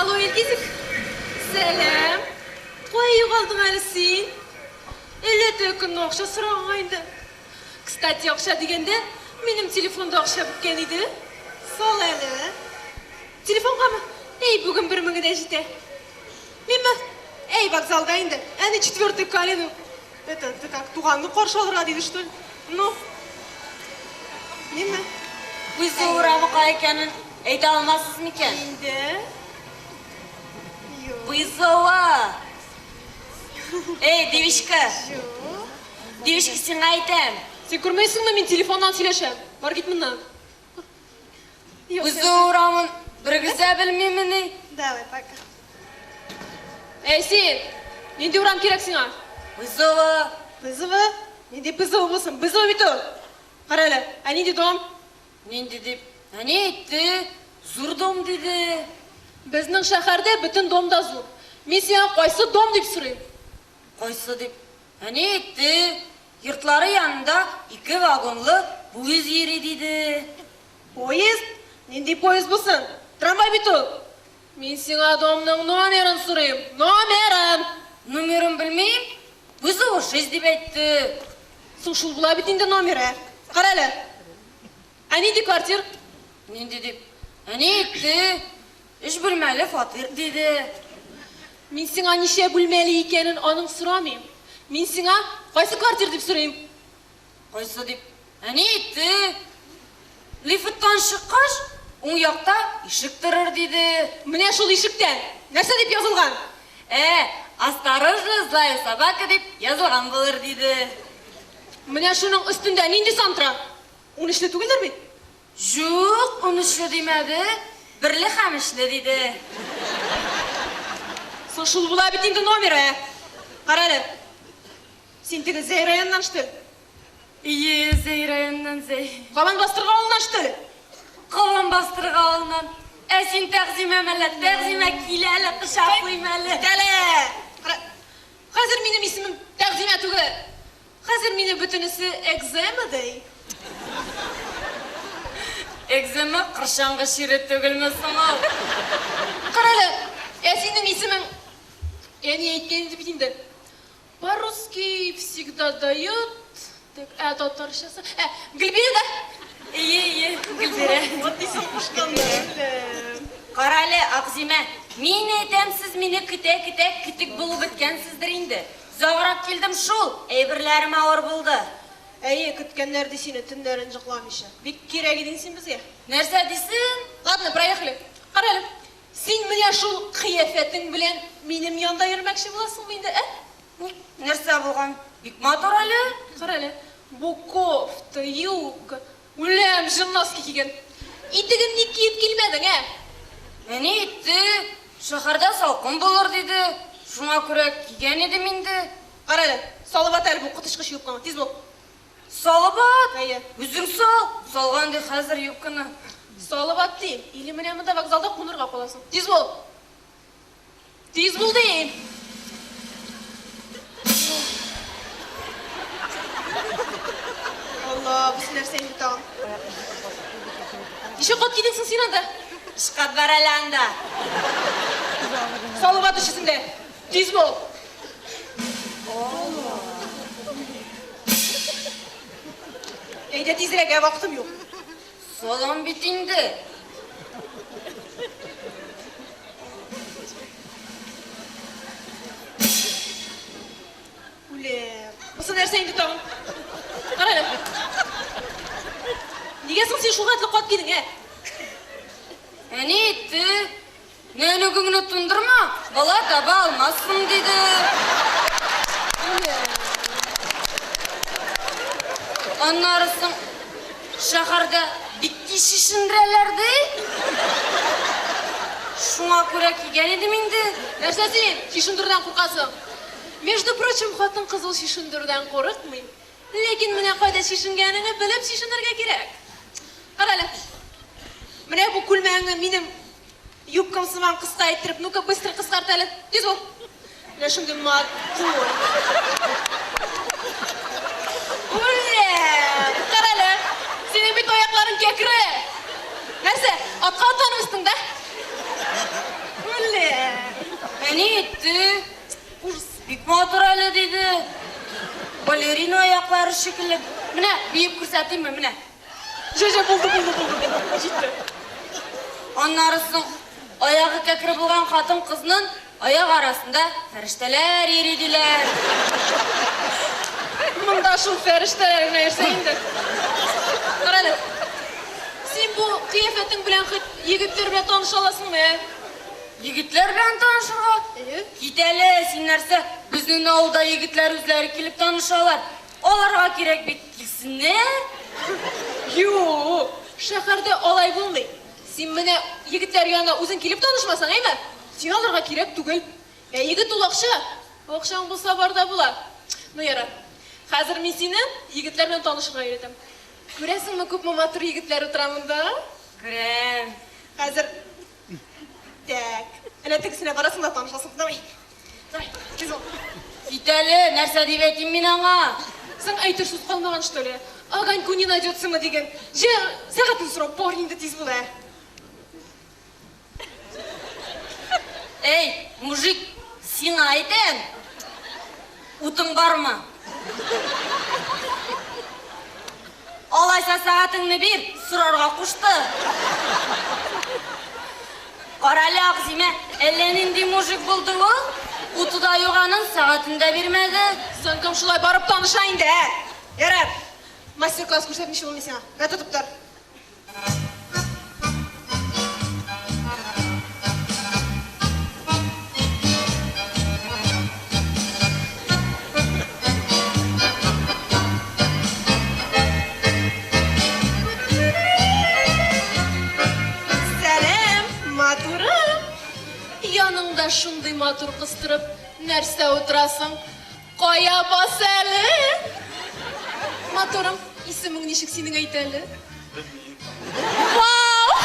Алло, Илгизик. Сәлам. Кая югалдың әле син? Әллә теге көнне акча сораганга инде. Кстати, акча дигәндә, минем телефонда акча беткән иде. Сал әле. Телефонгамы? Әй, бүген бер меңе дә җитә. Минме? Әй, вокзалда инде. Әни четвертый Калину. Это, ты как, туганны каршы алырга диде, что ли? Ну? Минме? Үзе урамы кая икәнен әйтә алмассыз микән? Инде. Юк. Бызова! Эй, девичка! Юк. Девичка, сиңа әйтәм. Син күрмисеңме, мин телефоннан сөйләшәм. Бар кит моннан. Юк, Бызова урамын берегез дә белмимени? Давай, пока. Әй, син! Нинди урам кирәк сиңа? Бызова! Бызова? Нинди Бызова булсын? Бызова бит ул! Кара әле, ә нинди дом? Нинди дип? Әни әйтте, зур дом диде. Безнең шәһәрдә бөтен дом да зур. Мин сиңа кайсы дом дип сорыйм? Кайсы дип? Әни әйтте, йортлары янында ике вагонлы поезд йөри диде. Поезд? Нинди поезд булсын? Трамвай бит ул! Мин сиңа домның номерын сорыйм. Номерын! Номерын белмим, Бызова 6 дип әйтте. Соң шул була бит инде номеры. Кара әле. Ә нинди квартир? Нинди дип? Әни әйтте, өч бүлмәле фатир диде. Мин сиңа ничә бүлмәле икәнен аның сорамыйм. Мин сиңа кайсы квартир дип сорыйм. Кайсы дип? Әни әйтте. Лифттан чыккач, уң якта ишек торыр диде. Менә шул ишектән нәрсә дип язылган? Ә, осторожно, злая собака дип язылган булыр диде. Менә шуның өстендә нинди сан тора? Унөчле түгелдер бит? Юк, унөчле димәде, берле һәм өчле диде. Соң шул була бит инде номеры. Кара әле. Син теге Зәй районыннан что ли? Ие, Зәй районыннан Зәй. Кабан бастырга авылыннан что ли? Кабан бастырга авылыннан. Ә син Тәгъзимә мәллә? Тәгъзимә, кил әле, кочаклыйм әле. Кит әле! Кара, хәзер минем исемем Тәгъзимә түгел. Хәзер мине бөтенесе экзема ди. Экзема корчаңгы чире түгелме соң ул? Кара әле, ә синең исемең әни әйткән иде бит инде. По-русски всегда дает, так, ә татарчасы, ә, Гөлбирә да? Ие, ие, Гөлбирә. Вот исем кушканнар әле. Кара әле, Акзимә, мин әйтәм, сез мине көтә-көтә көтек булып беткәнсездер инде. Озаграк килдем шул, әйберләрем авыр булды. Әйе, көткәннәр ди сине төннәрен җокламыйча. Бик кирәк идең син безгә. Нәрсә дисең? Ладно, проехали. Кара әле, син менә шул кыяфәтең белән минем янда йөрмәкче буласыңмы инде, ә? Ник, нәрсә булган? Бик матур әле. Кара әле, бу кофта, юбка, үләм, җен носки кигән. Итеген ник киеп килмәдең, ә? Әни әйтте, шәһәрдә салкын булыр диде. Шуңа күрә кигән идем инде. Кара әле, салып ат әле бу коточкыч юбкаңны, тиз бул. Салып ат! Әйе. Үзең сал! Салган ди хәзер юбканы. Салып ат дим, или менә монда вокзалда кунырга каласың. Тиз бул! Тиз бул дим! Алла, бусы нәрсә инде тагын? Ничә кат кидең соң син анда? Өч кат бар әле анда. Салып ат өчесен дә. Тиз бул! Әйдә тизрәк, ә вакытым юк. Салам бит инде. Үләм. Бусы нәрсә инде тагын? Кара әле. Нигә соң син шул хәтле кат кидең, ә? Әни әйтте, нәнүгеңне туңдырма, бала таба алмассың, диде. Аннары соң шәһәрдә бик тиз шешендерәләр, ди. Шуңа күрә кигән идем инде. Нәрсә син, чишендерүдән куркасың? Между прочим, хатын-кыз ул чишендерүдән курыкмый. Ләкин менә кайда чишенгәнеңне белеп чишенергә кирәк. Кара әле. Менә бу күлмәгеңне минем юбкам сыман кыска иттереп, ну-ка быстро кыскарт әле. Тиз бул. Менә шундый матур. Үләм! Кара әле. Синең бит аякларың кәкре. Нәрсә, атка атланып үстең, да? Үләм! Әни әйтте. Ужас, бик матур әле, диде. Балерина аяклары шикелле. Менә, биеп күрсәтимме, менә. Җә, җә, булды, булды, булды, булды. Җитте. Аннары соң аягы кәкре булган хатын-кызның аяк арасында фәрештәләр йөри диләр. Монда шул фәрештәләр генә йөрсә инде. Кара әле. Син бу кыяфәтең белән хет егетләр белән таныша аласыңмы, ә? Егетләр белән танышырга? Әйе. Кит әле, син нәрсә? Безнең авылда егетләр үзләре килеп танышалар. Аларга кирәк бит, килсеннәр. Юк, шәһәрдә алай булмый. Син менә егетләр янына үзең килеп танышмасаң, әйме? Син аларга кирәк түгел. Ә егет ул акча. Акчаң булса бар да була. Ну ярар. Хәзер мин сине егетләр белән танышырга өйрәтәм. Күрәсеңме, күпме матур егетләр утыра монда? Күрәм. Хәзер так. Әнә тегесенә барасың да танышасың. Давай. Давай, тиз бул. Кит әле, нәрсә дип әйтим мин аңа? Соң әйтер сүз калмаган, что ли? Огоньку не найдется дигән. Җә, сәгатен сорап бар инде, тиз бул, ә. Эй, мужик, сиңа әйтәм. Утың бармы? Алайса сәгатеңне бир, сорарга кушты. Карале, Акзимә, әллә нинди мужик булды ул? Уты да юк аның, сәгатен дә бирмәде. Соң кем шулай барып таныша инде, ә? Ярар. Мастер-класс күрсәтмичә булмый сиңа. Мә, тотып тор. Сәлам, матурым. Яныңда шундый матур кыз торып, нәрсә утырасың? Кая бас әле? Матурым, исемең ничек синең, әйт әле? Белмим. Вау!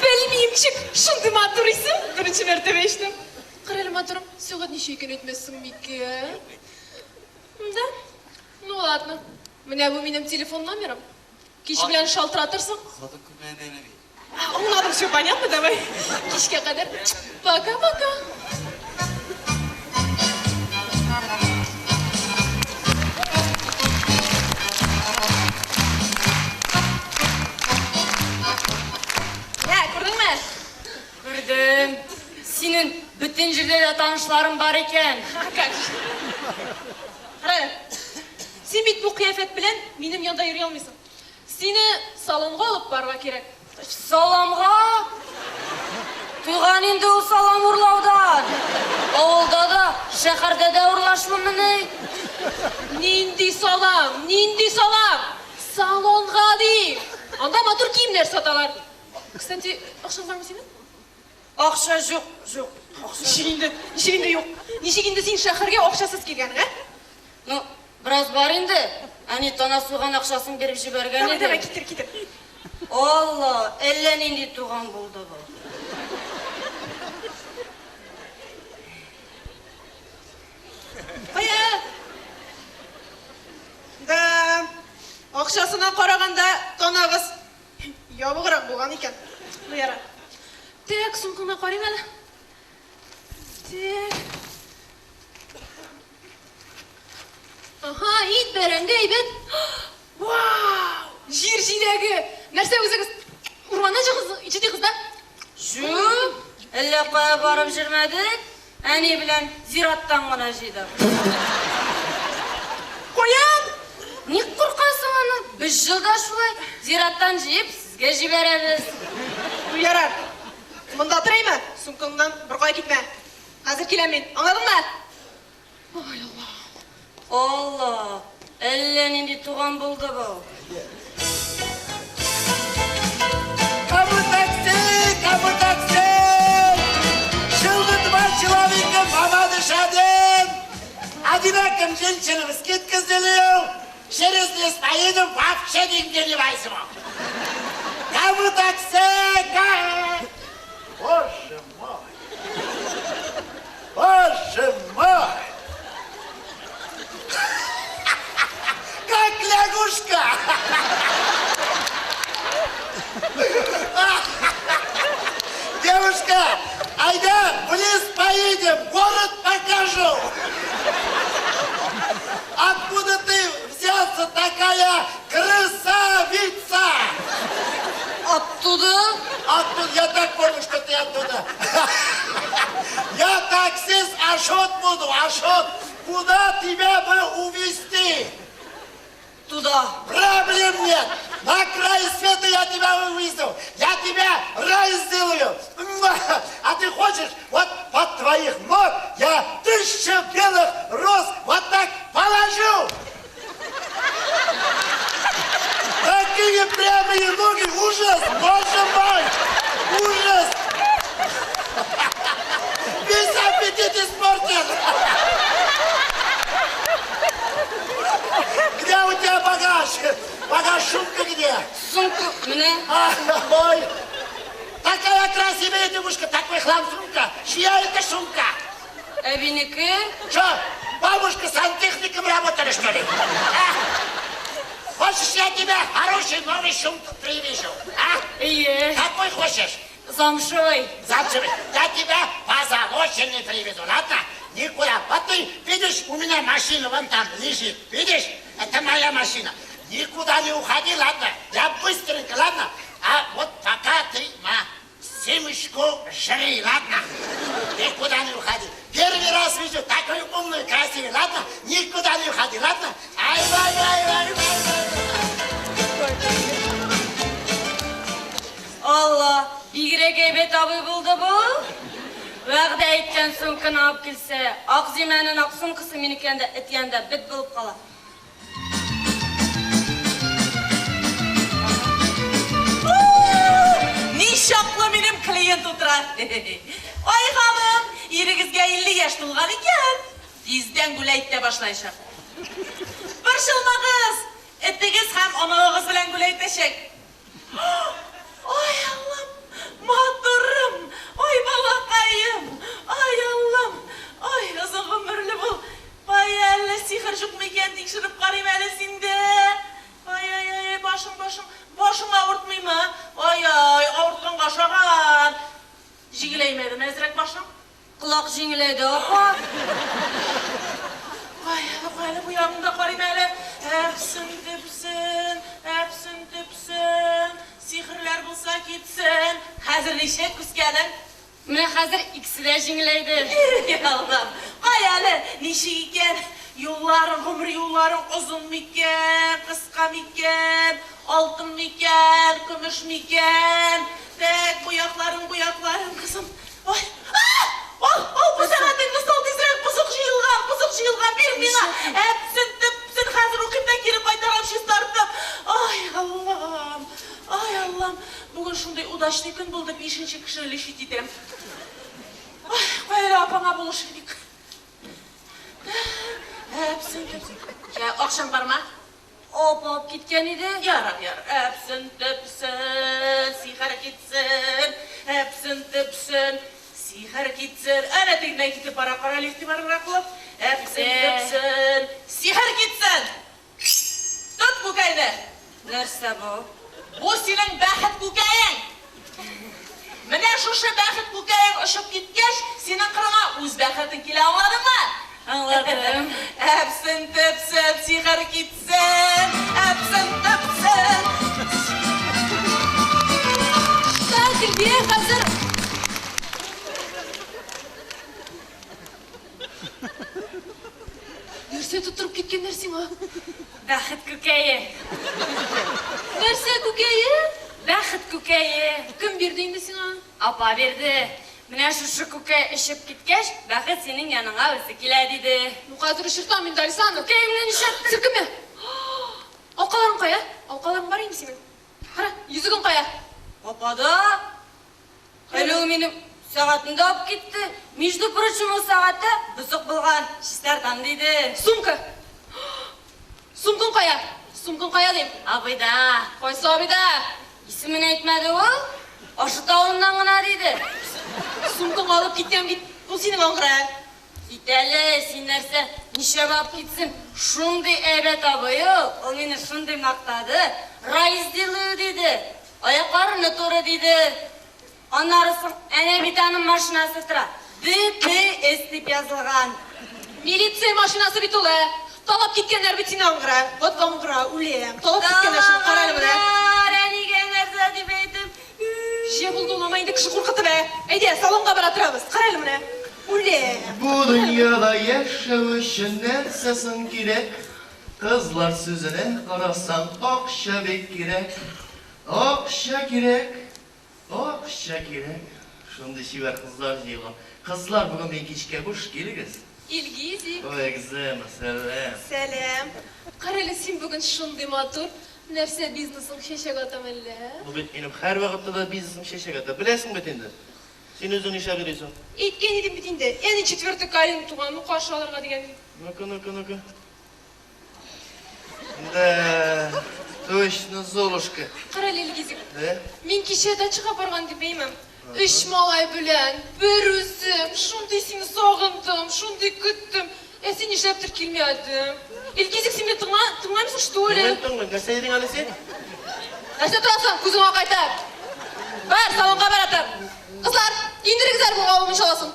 Белмимчик, шундый матур исем, беренче мәртәбә ишетәм. Кара әле, матурым, сәгать ничә икән әйтмәссең микән? Да? Ну ладно. Менә бу минем телефон номерым. Кич белән шалтыратырсың. Хатын күрмәгәндә генә бит. Аңладым, все понятно, давай. Кичкә кадәр. Пока-пока. Ә, күрдеңме? Күрдем. Синең бөтен җирдә дә танышларың бар икән. Как же. Кара әле. Син бит бу кыяфәт белән минем янда йөри алмыйсың. Сине салонга алып барырга кирәк. Саламга? Туйган инде ул салам урлаудан. Авылда да, шәһәрдә дә урлашлымыни? Нинди салам? Нинди салам? Салонга дим. Анда матур киемнәр саталар. Кстати, акчаң бармы синең? Акча юк, юк. Ничек инде? Ничек инде юк? Ничек инде син шәһәргә акчасыз килгән, ә? Ну, бераз бар инде. Әни тана суйган акчасын биреп җибәргән Давай, давай, иде. китер, китер. Алла, әллә нинди туган булды бу. Кая? Да, акчасына караганда танагыз ябыграк булган икән. Ну ярар. Так, сумкаңа карыйм әле. Так. Ага, ит, бәрәңге, әйбәт. Вау! Җир җиләге! Нәрсә үзегез урманнан җыйдыгыз да? Юк, әллә кая барып йөрмәдек. Әни белән зираттан гына җыйдык. Каян? Ник куркасың аны? Без елда шулай зираттан җыеп сезгә җибәрәбез. Ну ярар. Монда торыймы? Сумкаңнан беркая китмә. Хәзер киләм мин. Аңладыңмы? Ай, Алла. Алла, әллә нинди туган булды бу. Кому такси, кому такси! Жылды два человека, Мамадыш один! Одиноким женщинам скидка сделаю! Через лес поедем, вообще нигде не возьму! Кому такси? Боже мой! Боже мой! Как лягушка! Девушка, айда, в лес. Поедем, город покажу. Откуда ты взялся, такая красавица? Оттуда? Оттуда, я так понял, что ты оттуда. Я таксист Ашот буду, Ашот. Куда тебя бы увезти? Туда. Проблем нет. На край света я тебя вывезу. Я тебя рай сделаю. А ты хочешь, вот под твоих ног я 1000 белых роз вот так положу. Такие прямые ноги, ужас, боже мой, ужас. Весь аппетит испортил. Где у тебя багаж? Багаж, сумка где? Сумка мне. А, ой, такая красивая девушка, такой хлам сумка. Чья это сумка? Әбинеке. Что, бабушка сантехником работали, что ли? А? Хочешь, я тебе хороший новый сумку привезу? А? Е. Какой хочешь? Замшевый. Замшевый. Я тебя позолоченный привезу, ладно? Никуда. Вот ты видишь, у меня машина вон там лежит. Видишь? Это моя машина. Никуда не уходи, ладно? Я быстренько, ладно? А вот пока ты на семечку жри, ладно? Никуда не уходи. Первый раз вижу такой умный, красивый, ладно? Никуда не уходи, ладно? Ай-вай-вай-вай-вай-вай. Алла, бигрәк әйбәт абый булды бу. Вәгъдә иткән сумканы алып килсә, Акзимәнең ак сумкасы минеке янында, эт янында бет булып кала. Ничаклы минем клиент утыра. Ай, ханым, ирегезгә 50 яшь тулган икән. Тиздән гулять итә башлаячак. Борчылмагыз, этегез һәм оныгыгыз белән гулять итәчәк. Ай, Аллам, матурым, ай, балакаем, ай, Аллам, ай, озын гомерле бул. Ай, әллә сихер юк микән, тикшереп карыйм әле синдә. Ай, ай, ай, башым, башым, башың авыртмыймы? Ай, ай, авыртканга охшаган. Җиңеләймәдеме әзрәк башың? Колак җиңеләйде, апа. Ай, әле бу ягыңда карыйм әле. Әпсен, төпсен, әпсен, төпсен. Сихерләр булса китсен. Хәзер ничек үскәнең? Менә хәзер икесе дә җиңеләйде. Аллам, кай әле, ничек икән? Юлларың, гомер юлларың озын микән, кыска микән, алтын микән, көмеш микән? Тәк, буякларың, буякларың, кызым. Ой, а! Ал, ал, бу сәгатеңне сал тизрәк, бозык җыелган, бозык җыелган, бир миңа. Әпсен, төпсен, хәзер укыйм да кире кайтарам чистартып. Ай, Аллам, ай, Аллам. Бүген шундый удачный көн булды, 5-нче кешене лечить итәм. Ай, кай әле апаңа булышыйк. Әпсен, төпсен. Я, акчаң бармы? Апа алып киткән иде. Ярар, ярар. Әпсен, төпсен, сихер китсен. Әпсен, төпсен, сихер китсен. Әнә тегеннән китеп бара, кара әле игътибарлырак булып. Әпсен, төпсен, сихер китсен. Тот күкәйне. Нәрсә бу? Бу синең бәхет күкәең. Менә шушы бәхет күкәең очып киткәч, синең кырыңа үз бәхетең килә, аңладыңмы? Аңладым. Әпсен, төпсен, сихер китсен. Әпсен, төпсен. Так, где хәзер? Нәрсә тоттырып киткәннәр сиңа? Бәхет күкәе. Нәрсә күкәе? Бәхет күкәе. Кем бирде инде сиңа? Апа бирде. Менә шушы күкәй эчеп киткәч, бәхет синең яныңа үзе килә, диде. Ну, хәзер очыртам инде, Алисаны. Күкәемне нишләттең? Селкенмә. Алкаларың кая? Алкаларың бар инде синең. Кара, йөзегең кая? Апада. Әле ул минем сәгатен дә алып китте. Между прочим, ул сәгате бозык булган. Чистартам, диде. Сумка. Сумкаң кая? Сумкаң кая дим? Абыйда. Кайсы абыйда? Исемен әйтмәде ул. Ашы тавыннан гына диде. Сумкаңны алып киткән бит. Ул синең аңгыра. Кит әле, син нәрсә, нишләп алып китсен? Шундый әйбәт абый ул. Ул мине шундый мактады. Рай сделаю диде. Аякларыны туры диде. Аннары соң әнә бит аның машинасы тора. ДПС дип язылган. Милиция машинасы бит ул, ә! Талап киткәннәр бит сине, аңгыра. Вот аңгыра, үләм. Талап киткәннәр шуны, кара әле менә. Талаганнар, әнигә нәрсә дип әйтеп. Җә булды ул, ама инде кеше куркытып, ә! Әйдә, салонга бара торабыз. Кара әле менә. Үләм. Бу дөньяда яшәү өчен нәрсә соң кирәк? Кызлар сүзенә карасаң, акча бик кирәк. Акча кирәк, акча кирәк. Шундый чибәр кызлар җыелган. Кызлар, бүген мин кичкә буш, килегез. Илгизик. Ой, Экзема, сәлам. Сәлам. Кара әле, син бүген шундый матур. Нәрсә, бизнесың чәчәк ата мәллә? Бу бит минем һәрвакытта да бизнесым чәчәк ата. Беләсең бит инде. Син үзең нишләп йөрисең? Әйткән идем бит инде, әни четвертый Калин туганны каршы алырга дигән идем. Ну-ка, ну-ка, ну-ка. Да, точно, Золушка. Кара әле, Илгизик. Да? Мин кичә дачага барган дип әймәм. Өч малай белән, бер үзем, шундый сине сагындым, шундый көттем. Ә син нишләптер килмәдең? Илгизик, син мине тыңла, тыңламыйсың, что ли? Тыңлыйм, тыңлыйм. Нәрсә дидең әле син? Нәрсә торасың, күзең акайтып? Бар, салонга бара тор. Кызлар, киендерегез әле бу авыл мунчаласын.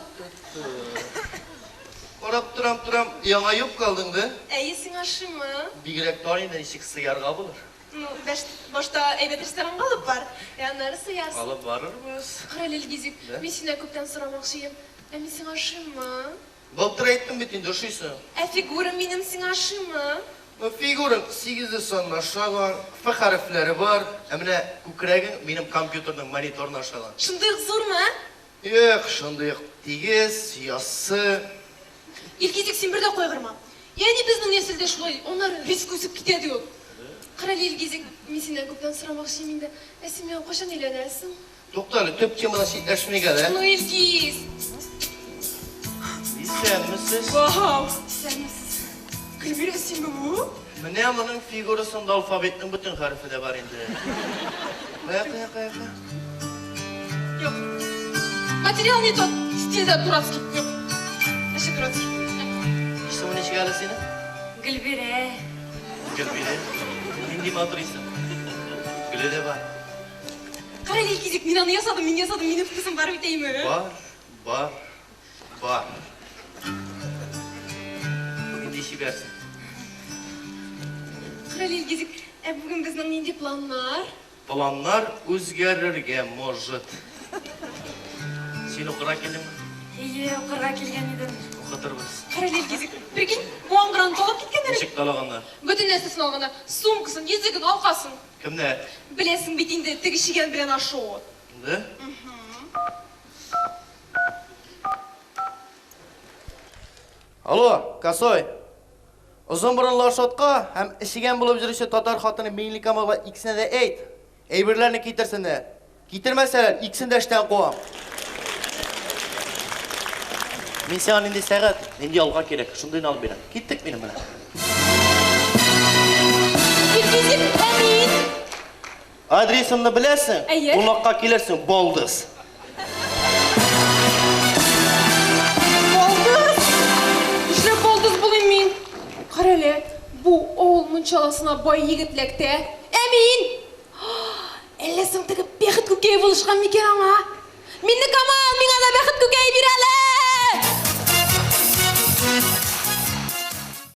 Карап торам, торам, яңа юбка алдың, да? Әйе, сиңа ошыймы? Бигрәк тар инде, ничек сыярга булыр. Ну, бәш, башта әйбәт ресторанга алып бар, ә аннары сыярсың. Алып барырбыз. Кара әле, Илгизик, Да? мин синнән күптән сорамакчы идем. Ә мин сиңа ошыйммы? Былтыр әйттем бит инде, ошыйсың. Ә фигурам минем сиңа ошыймы? Ну, фигураң сигезле санны ошаган, Ф хәрефләре бар. Ә менә күкрәгең минем компьютерның мониторына ошаган. Шундый ук зурмы? Юк, шундый ук тигез, яссы. Илгизик, син бер дә кайгырма. Ягъни безнең нәселдә шулай, алар риск үсеп китә ди ул. Кара әле, Илгизик, мин синнән күптән сорамакчы идем инде. Ә син миңа кайчан өйләнәсең? Тукта әле, төп темадан читләшмик әле. Ну, Илгиз! Исәнмесез. Вау! Исәнмесез. Гөлмира, синме бу? Менә моның фигурасында алфавитның бөтен хәрефе дә бар инде. Кая, кая, кая, кая? Юк. Материал не тот. Стиль дә дурацкий. Юк. Вообще дурацкий. Исеме ничек әле синең? Гөлбирә. Гөлбирә. Нинди матур исем. Гөле дә бар. Кара әле, Илгизик, мин аны ясадым, мин ясадым, минем вкусым бар бит әйме. Бар, бар, бар. Нинди чибәрсең. Кара әле, Илгизик, ә бүген безнең нинди планнар? Планнар үзгәрергә может. Син укырга килдеңме? Әйе, укырга килгән идем. Укытырбыз. Кара әле, Илгизик, прикинь, бу аңгыраны талап киткәннәр. Ничек талаганнар? Бөтен нәрсәсен алганнар. Сумкасын, йөзеген, алкасын. Кемнәр? Беләсең бит инде, теге чегән белән Ашот. Да? Алло, Косой. Озын борынлы Ашотка һәм эчегән булып йөрүче татар хатыны Миңлекамалга икесенә дә әйт. Әйберләрне китерсеннәр. Китермәсәләр, икесен дә эштән куам. Мин сиңа нинди сәгать, нинди алга кирәк, шундыйны алып бирәм. Киттек минем белән. Илгизик, ә мин? Адресымны беләсең? Әйе. Кунакка килерсең, балдыз. Балдыз? Нишләп балдыз булыйм мин? Кара әле, бу авыл мунчаласына бай егет эләкте. Ә мин? Әллә соң теге Бәхет күкәе булышкан микән аңа? Миннекамал, миңа да Бәхет күкәе бир әле!